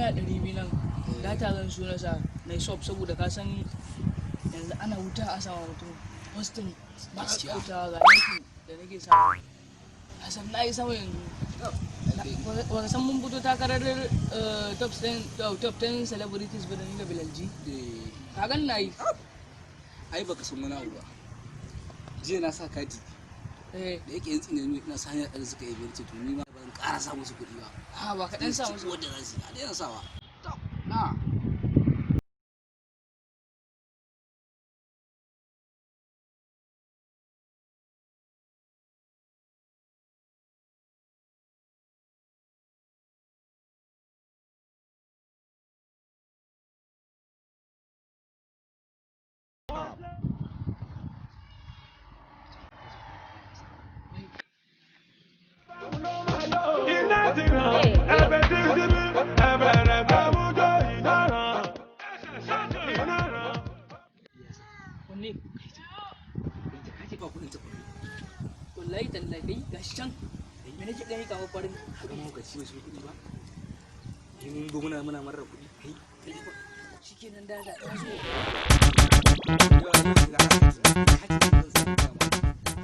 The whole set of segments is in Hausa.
ina da 200 nan. Data zan so na sa na yi sub, saboda ka san yanzu ana wuta a sama mutum posting ba a Gaskiya. kautawa ga yanki da nake samu. Ka san na yi sama yanzu. Ba ka san mun fito takarar top 10, top 10 celebrities ba, da ni da Bilalji. Ka gan na yi. Ai baka san wani abu ba. Jiya na sa kati. Da yake yin tsinanu ina sa hanyar da suka yi biyar, to ni ma ban ƙara sa musu kuɗi ba. Ha, ba kaɗan sa musu. Wanda za su yi a daina sawa na. Iná ti ràn, ẹbẹ̀ tí síbí, ẹbẹ̀ rẹ̀ bá mú jọ iná ràn. Iná ràn. Wanne? Ba kuɗin ta kuɗi. Wallahi tallahi, kai, gashi can. Me nake gani kamar farin Ka ma ka ci mai sun kuɗi ba, ai mun zo muna marar kuɗi, kai kai ba. Shikenan, da ga ɗan so.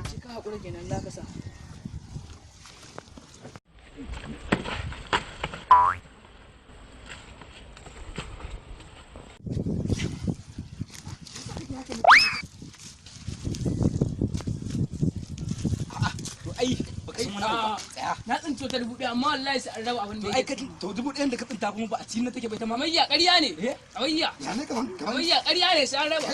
Sai ka haƙura kenan za ka sa. To ai baka san wani abu ba, tsaya. Na tsinci wata 1000, amma wallahi sai an raba abin To da ai yake. ka to 1000 da ka tsinta kuma ba a cikin na take bai ta ma. Kamayya ƙarya ne. Eh? Kamayya. Ya ne kaman kaman Kamayya ƙarya ne, sai an raba.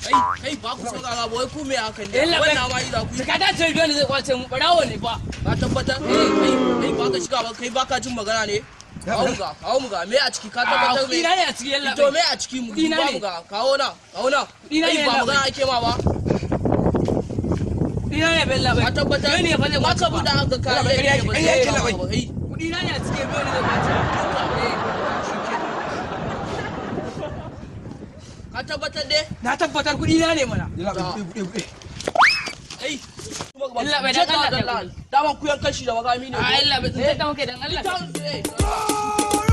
Kai kai, ba ku saurara ba, wai ku me hakan ne? Yalla bai. Wannan ma yi za ku yi. Zakata ce biyu ne zai kwace mu, ɓarawo ne fa. Ka tabbatar? Kai kai, ba ka shiga ba, kai ba ka jin magana ne. Kawo mu ga, kawo mu ga, me a ciki? Ka Ah, tabbatar me? kuɗi na ne a ciki, yalla To bai. me a ciki mu? Kuɗi na Ba ne. mu ga, kawo na, kawo na. Kuɗi na Kai ne, ba yalla magana bai. ake ma ba. Kuɗi na ne, yalla bai. Ka tabbatar? Biyu ne fa zai Ba kwace ka fa. buɗe haka ka Yalla bai, laifi ne ba ƙarya zai yake, ma labai. ba. Kai Kuɗi na ne a ciki, biyu ne zai kwace. Eh. Ka tabbatar dai? Na tabbatar kuɗi na ne mana. Yalla bai, buɗe buɗe. Kai. Yalla bai, dan Allah, Dama ku yan kashi da makami ne. A yalla bai, tsince ta muke dan Allah. Eh.